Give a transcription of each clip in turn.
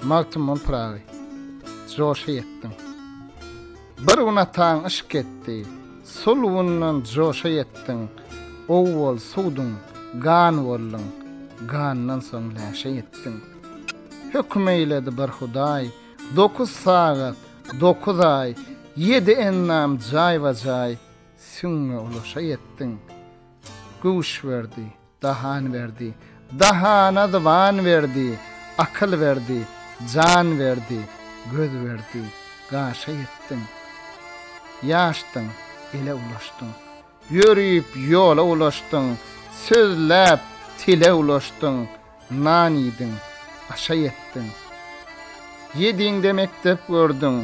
Magtymguly Pyragy, joşa ýetdiň. Bir gün ataň yşk etdi, Sulbundan joşa ýetdiň, Owwal suwduň, gan bolduň, Gandan soň läşe ýetdiň. Höküm eýledi bir Hudaý, Dokuz sagat, dokuz aý, Ýedi endam jaýba-jaý, Süňňe ulaşa ýetdiň. Güýç berdi, dahan berdi, Dahana zyban berdi, Akyl berdi, jan berdi, Göz berdi, gaşa ýetdiň. Ýaşdyň, ele ulaşdyň, Ýörüp ýola ulaşdyň, Sözläp tile ulaşdyň, Nan iýdiň, aşa ýetdiň. Ýediňde mekdep gördüň,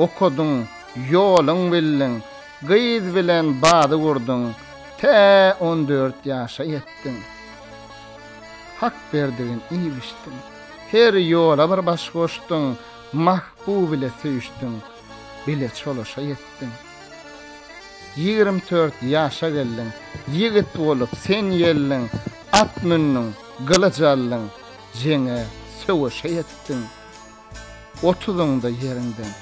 Okadyň, ýoluň bildiň, Gyz bilen bazy gurduň, Tä 14 ýaşa ýetdiň. Hak berdigin iýip-içdiň, Her ýola bir baş goşduň, Mahbub ile söýüşdiň, Bile çolaşa ýetdiň. 24 ýaşa geldiň, Ýigit bolup sen geldiň, At mündüň, gylyç aldyň, Jeňe, söweşe ýetdiň. Otuzyňda ýeriňden,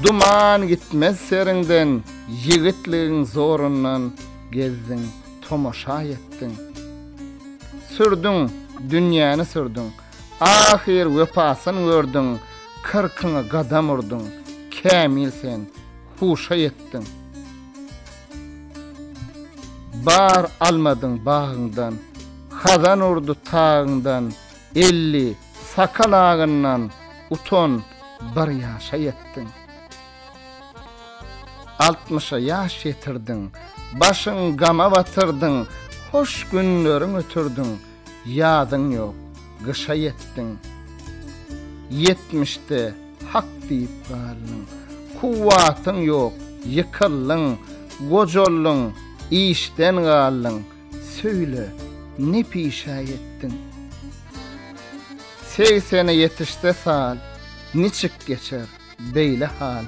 Duman gitmez seriňden, Ýigitligiň zorundan Gezdiň, tomaşa ýetdiň. Sürdüň, dünýäni sürdüň, Ahyr wepasyn gördüň, Kyrkyňa gadam urduň, Kämil sen, huşa ýetdiň. Bar almadyň bagyňdan, Hazan urdy tagyňdan, 50 sakal agyndan, Utan, bir ýaşa ýetdiň. Altmyşa ýaş ýetirdiň, Başyň gama batyrdyň, Hoş günleriň ötürdiň, Ýazyň ýok, gyşa ýetdiň. Ýetmişde Hak diýip galdyň. Kuwwatyň ýok, ýykyldyň, Gojaldyň, işden galdyň, Söýle, ne pişä ýetdiň? Segsene ýetişse sal, Niçik geçer beýle hal?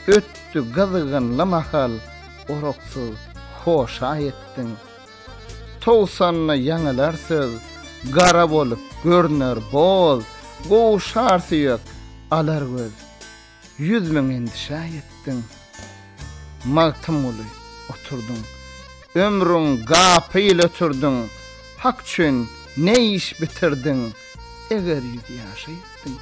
Ötdi gyzgynly mahal, Oraksyz hoşa ýetdiň. Togsanda ýaňylar söz, Gara bolup görner boz, Gowşar süýek, alar göz. 100000 endişä ýetdiň. Magtymguly, oturdyň. Ömrüň gapyl ötürdiň, Hak üçin ne iş bitirdiň, Eger ýüz ýaşa ýetdiň.